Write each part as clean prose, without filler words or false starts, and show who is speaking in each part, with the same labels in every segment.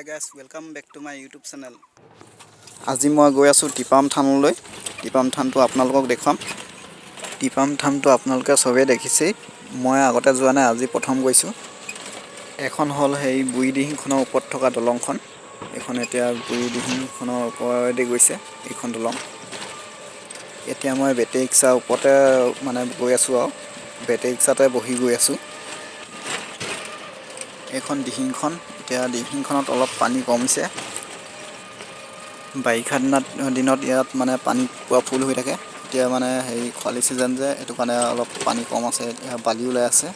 Speaker 1: Guys, welcome back to my YouTube channel. আজি মই গৈ আছোঁ টিপাম থানলৈ। টিপাম থানটো আপোনালোকক দেখুৱাম। টিপাম থানটো আপোনালোকে চবেই দেখিছেই। মই আগতে যোৱা নাই, আজি প্ৰথম গৈছোঁ। এখন হ'ল সেই বুঢ়ীদিহিংখনৰ ওপৰত থকা দলংখন। এইখন এতিয়া বুঢ়ীদিহিংখনৰ ওপৰেদি গৈছে এইখন দলং। এতিয়া মই বেটেৰী ৰিক্সাৰ ওপৰতে মানে গৈ আছোঁ আৰু বেটেৰী ৰিক্সাতে বহি গৈ আছোঁ। এইখন দিহিংখন। এতিয়া দিহিংখনত অলপ পানী কমিছে। বাৰিষা দিনত ইয়াত মানে পানী পূৰা ফুল হৈ থাকে। এতিয়া মানে হেৰি খৰালি ছিজন যে, সেইটো কাৰণে অলপ পানী কম আছে। এতিয়া বালি ওলাই আছে।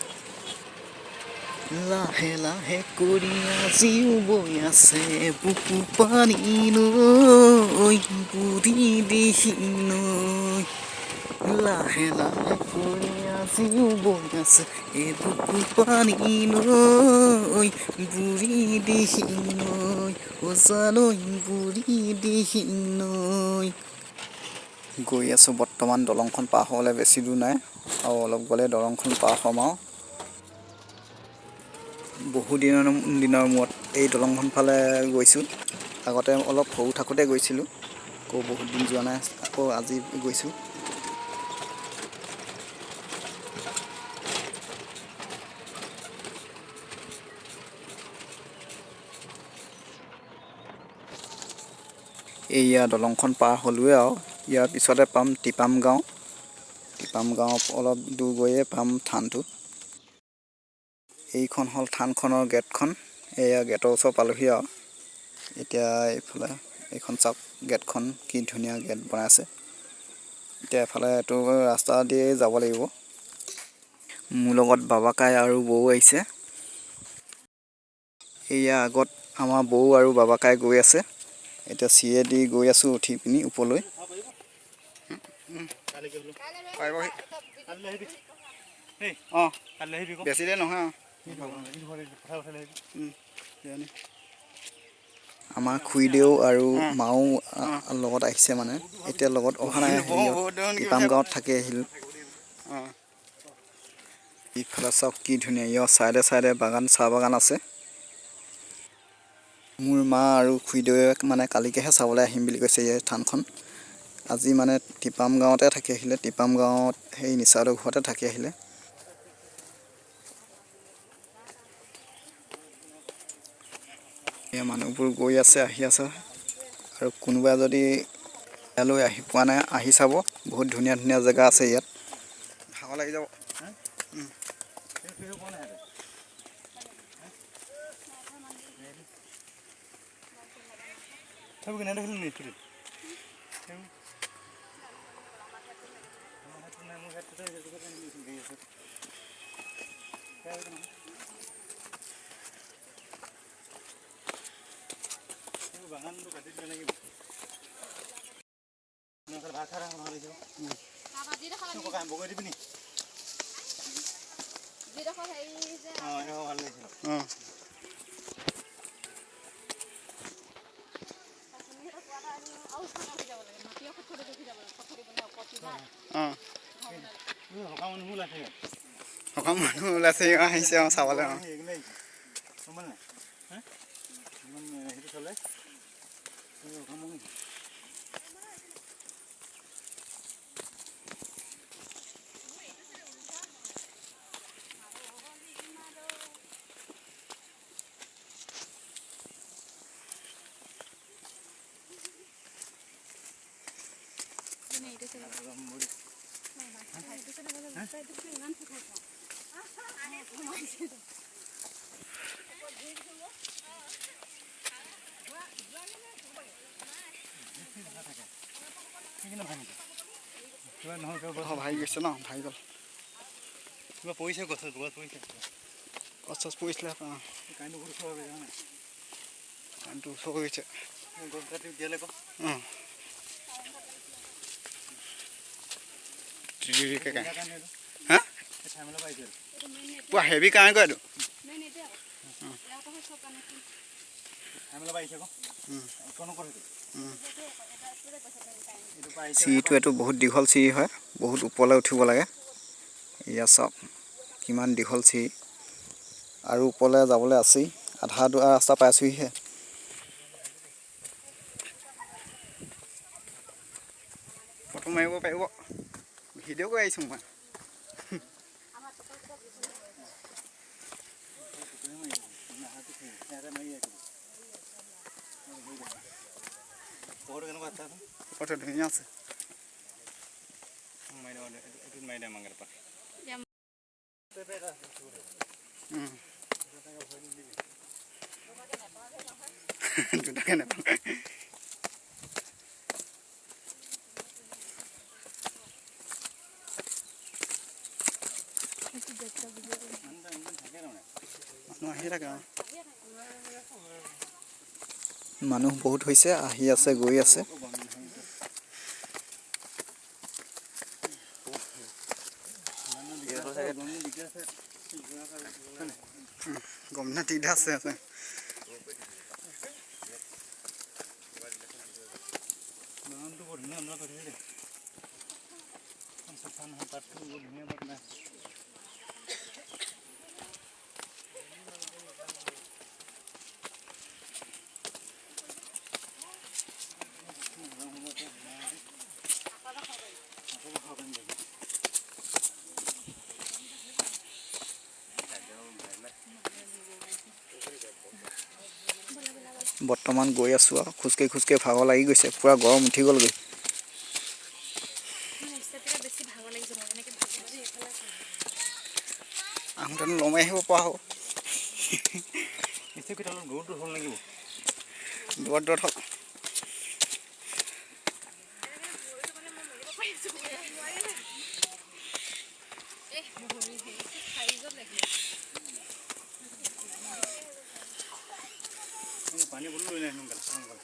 Speaker 1: লাহে লাহে কৰি আজিও বৈ আছে বুকু পানী নৈ, বুঢ়ী দিহিং নৈ। লাহে লাহে কৰি আজিও বৈ আছে এই বুকু পানী নৈ, বুঢ়ী দিহিং নৈ, অ জানৈ বুঢ়ী দিহিং নৈ। গৈ আছোঁ বৰ্তমান। দলংখন পাৰ হ'বলৈ বেছি দূৰ নাই আৰু, অলপ গ'লে দলংখন পাৰ হ'ম। আৰু বহু দিনৰ দিনৰ মূৰত এই দলংখন ফালে গৈছোঁ। আগতে অলপ সৰু থাকোঁতে গৈছিলোঁ, আকৌ বহুত দিন যোৱা নাই, আকৌ আজি গৈছোঁ। এইয়া দলংখন পাৰ হ'লোৱে আৰু ইয়াৰ পিছতে পাম টিপাম গাঁও। টিপাম গাঁও অলপ দূৰ গৈয়ে পাম থানটো। এইখন হ'ল থানখনৰ গেটখন। এয়া গেটৰ ওচৰ পালোহি আৰু এতিয়া এইফালে এইখন চাওক, গেটখন কি ধুনীয়া গেট বনাইছে। এতিয়া এফালে এইটো ৰাস্তা দিয়ে যাব লাগিব। মোৰ লগত বাবাকাই আৰু বৌ আহিছে। এয়া আগত আমাৰ বৌ আৰু বাবাকাই গৈ আছে। এতিয়া চিৰিয়েদি গৈ আছোঁ উঠি পিনি ওপৰলৈ। অঁ, বেছি দেৰি নহয়। আমাৰ খুৰীদেউ আৰু মাও লগত আহিছে, মানে এতিয়া লগত অহা নাই, টিপাম গাঁৱত থাকি আহিল। ইফালে চাওক কি ধুনীয়া, ইয়াৰ চাইডে চাইডে বাগান, চাহ বাগান আছে। মোৰ মা আৰু খুৰীদেউৱে মানে কালিকেহে চাবলৈ আহিম বুলি কৈছে এই থানখন। আজি মানে টিপাম গাঁৱতে থাকি আহিলে। টিপাম গাঁৱত সেই নিচাহঁতৰ ঘৰতে থাকি আহিলে। এয়া মানুহবোৰ গৈ আছে, আহি আছে। আৰু কোনোবা যদি ইয়ালৈ আহি পোৱা নাই, আহি চাব। বহুত ধুনীয়া ধুনীয়া জেগা আছে ইয়াত। ভাগৰ লাগি যাব। সকাম মানুহ ওলাইছে, আহিছে অঁ চাবলৈ। অঁ, ভাগি গৈছে ন, ভাগি গ'ল।
Speaker 2: কিবা পৰিছে, গছত গছ পৰিছে।
Speaker 1: গছ চছ পৰিছিলে। অঁ,
Speaker 2: কাৰেণ্টটো বহুত ওচৰ হৈ গৈছে।
Speaker 1: কাৰেণ্টটো ওচৰ হৈ গৈছে।
Speaker 2: গছ কাটি দিয়ালে আকৌ।
Speaker 1: অঁ, হা, পূৰা হেভি কাৰেণ্ট এইটো। চিৰিটো এইটো বহুত দীঘল চিৰি হয়, বহুত ওপৰলৈ উঠিব লাগে। এয়া চাওক কিমান দীঘল চিৰি, আৰু ওপৰলৈ যাবলৈ আছেই। আধা ৰাস্তা পাইছোঁহিহে। ফটো মাৰিব পাৰিব। ভিডিঅ' কৰি আহিছোঁ মই। ফটো ধুনীয়া আছে। দুটাকে নাপাওঁ। মানুহ আহি থাকে। মানুহ বহুত হৈছে, আহি আছে, গৈ আছে। গম না দিগদাৰ আছে আছে। বৰ্তমান গৈ আছোঁ আৰু খোজকাঢ়ি খোজকাঢ়ি ভাগৰ লাগি গৈছে, পূৰা গৰম উঠি গ'লগৈ। আহোঁতেনো লমাই আহিব পৰা হ'ব। দূৰত দূৰত হ'ল।
Speaker 2: পানী বটল লৈ নাই সোনকালে সোনকালে।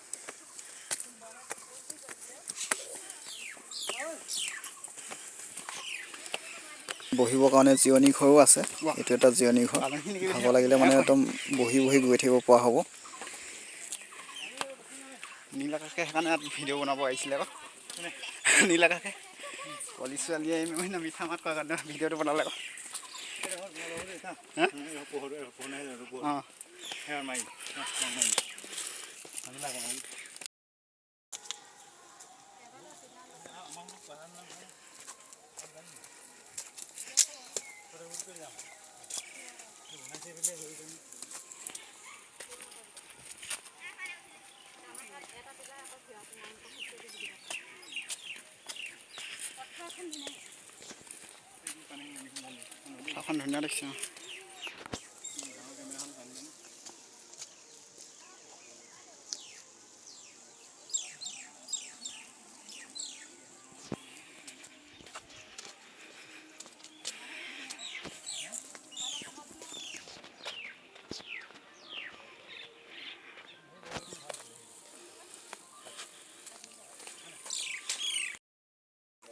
Speaker 1: বহিবৰ কাৰণে জিৰণি ঘৰো আছে। এইটো এটা জিৰণি ঘৰ। ভাগৰ লাগিলে মানে একদম বহি বহি গৈ থাকিব পৰা হ'ব। নীল আকাশে সেইকাৰণে ইয়াত ভিডিঅ' বনাব আহিছিলে আকৌ। নীল আকাশে পোৱালি ছোৱালীয়ে মিঠা মাত কোৱাৰ কাৰণে ভিডিঅ'টো বনালে আকৌ। অঁ। পথাৰখন ধুনীয়া দেখিছে।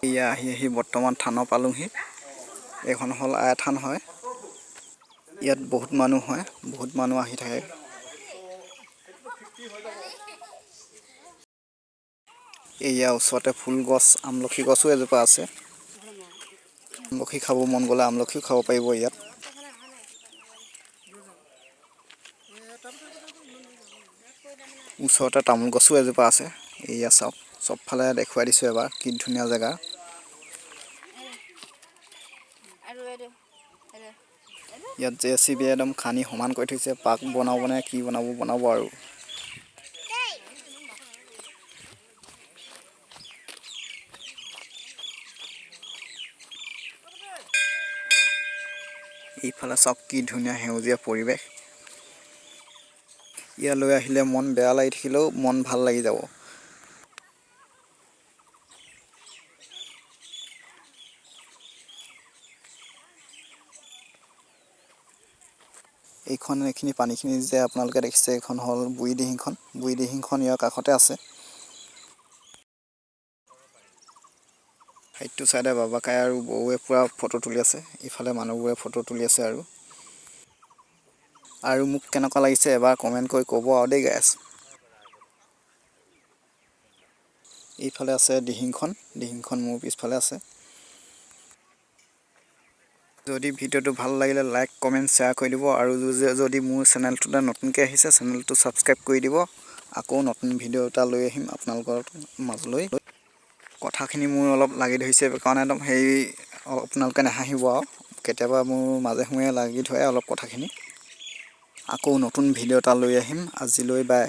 Speaker 1: এয়া আহি আহি বৰ্তমান থানৰ পালোঁহি। এইখন হ'ল আই থান হয়। ইয়াত বহুত মানুহ হয়, বহুত মানুহ আহি থাকে। এয়া ওচৰতে ফুল গছ, আমলখি গছো এজোপা আছে। আমলখি খাব মন গ'লে আমলখিও খাব পাৰিব ইয়াত। ওচৰতে তামোল গছো এজোপা আছে। এয়া চাওক, চবফালে দেখুৱাই দিছোঁ এবাৰ, কি ধুনীয়া জেগা। ইয়াত জেচিবি একদম খান্দি সমান কৰি থৈছে। পাৰ্ক বনাব নে কি বনাব বনাব আৰু। এইফালে চাওক কি ধুনীয়া সেউজীয়া পৰিৱেশ। ইয়ালৈ আহিলে মন বেয়া লাগি থাকিলেও মন ভাল লাগি যাব। এইখন এইখিনি পানীখিনি যে আপোনালোকে দেখিছে, এইখন হ'ল বুঢ়ীদিহিংখন। বুঢ়ীদিহিংখন ইয়াৰ কাষতে আছে। সেইটো চাইডে বাবাকাই আৰু বৌৱে পূৰা ফটো তুলি আছে, ইফালে মানুহবোৰে ফটো তুলি আছে। আৰু আৰু মোক কেনেকুৱা লাগিছে এবাৰ কমেণ্ট কৰি ক'ব আৰু দেই গাইছ। এইফালে আছে দিহিংখন, দিহিংখন মোৰ পিছফালে আছে। যদি ভিডিঅ'টো ভাল লাগিলে লাইক, কমেণ্ট, শ্বেয়াৰ কৰি দিব। আৰু যদি মোৰ চেনেলটোতে নতুনকৈ আহিছে, চেনেলটো ছাবস্ক্ৰাইব কৰি দিব। আকৌ নতুন ভিডিঅ' এটা লৈ আহিম আপোনালোকৰ মাজলৈ। কথাখিনি মোৰ অলপ লাগি ধৰিছে কাৰণে একদম হেৰি, আপোনালোকে নাহাঁহিব আৰু। কেতিয়াবা মোৰ মাজে সময়ে লাগি ধৰে অলপ কথাখিনি। আকৌ নতুন ভিডিঅ' এটা লৈ আহিম। আজিলৈ বাই।